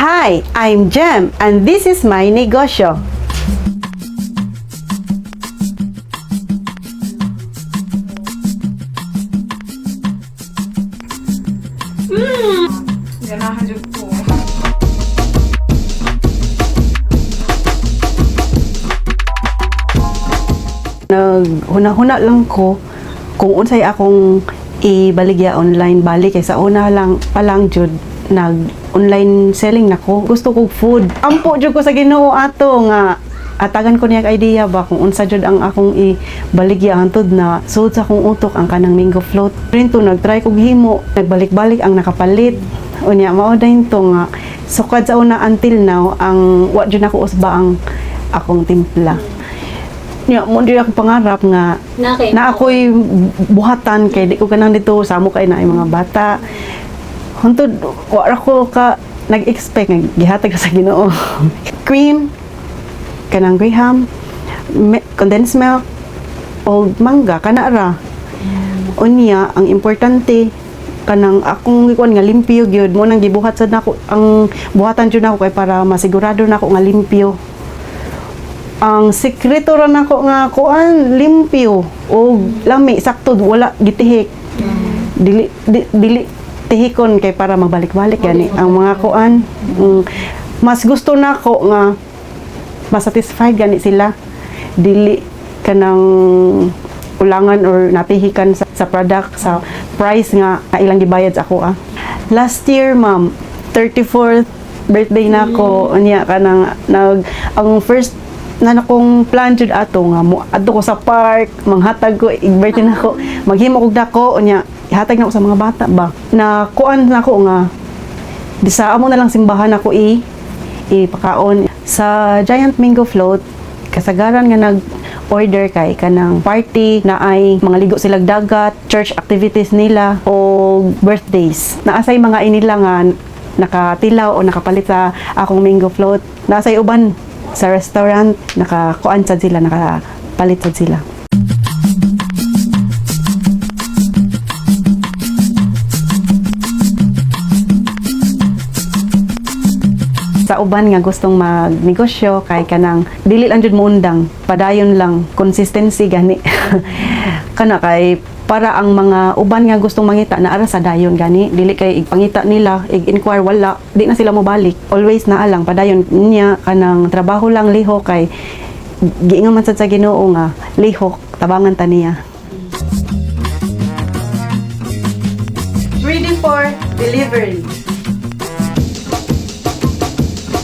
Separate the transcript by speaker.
Speaker 1: Hi, I'm Jem and this is my negosyo.
Speaker 2: Ganahan jud ko.
Speaker 1: Naghuna-huna lang ko kung unsay akong ibaligya online balik kay sa una lang pa lang jud nag online selling nako. Gusto kog food. Ampo jud ko sa Ginoo ato nga atagan ko niya idea ba kung unsa jud ang akong ibaligya hantod na sud sa akong utok ang kanang mango float. Rinto nagtry kog himo, nagbalik-balik ang nakapalit. Unya mao dayon to nga sukad sa una until now ang wa jud nako usba ang akong timpla. Nya mo di akong pangarap nga
Speaker 3: Na kay
Speaker 1: na ako'y buhatan kay di ko ganang dito samo kay na ay mga bata. Huntod wa ra ko ka nag-expect nga gihatag sa Ginoo. Cream, kanang graham, condensed milk, old mangga kana ra. Unya ang importante kanang akong gikuan nga limpyo gyud mo nang gibuhat sad nako ang buhatan jud nako kay para masigurado nako nga limpyo. Ang sekreto ra nako nga kuan, limpyo og lami, sakto, wala gitihik. Dili dili tihikon kay para magbalik-balik gani ang mga kuan. Mas gusto nako nga masatisfied gani sila, dili kanang kulangan or natihikan sa product, sa price nga ilang gibayad sa ako ah. Last year, ma'am, 34th birthday na ako. Unya kanang nag ang first na nakong plan jud ato nga mo adto ko sa park, manghatag ko i-birthday na ako, maghimo kog dako, unya ihatag na ko sa mga bata ba. Na kuan na ako nga di sa amo na lang simbahan ako i ipakaon sa Giant Mango Float. Kasagaran nga nag order kay kanang party na ay mga ligo silag dagat, church activities nila o birthdays. Naasay mga inila nga nakatilaw o nakapalit sa akong mango float. Naasay uban sa restaurant nakakuan sad sila, nakapalit sad sila. Sa uban nga gustong magnegosyo kay kanang dili lang jud moundang, padayon lang, consistency gani kana kay para ang mga uban nga gustong mangita na ara sa dayon gani, dili kay igpangita nila, ig-inquire, wala, di na sila mobalik. Always naa lang padayon niya kanang trabaho lang lihok kay giingon man sad sa Ginoo nga lihok tabangan ta niya. Ready for delivery.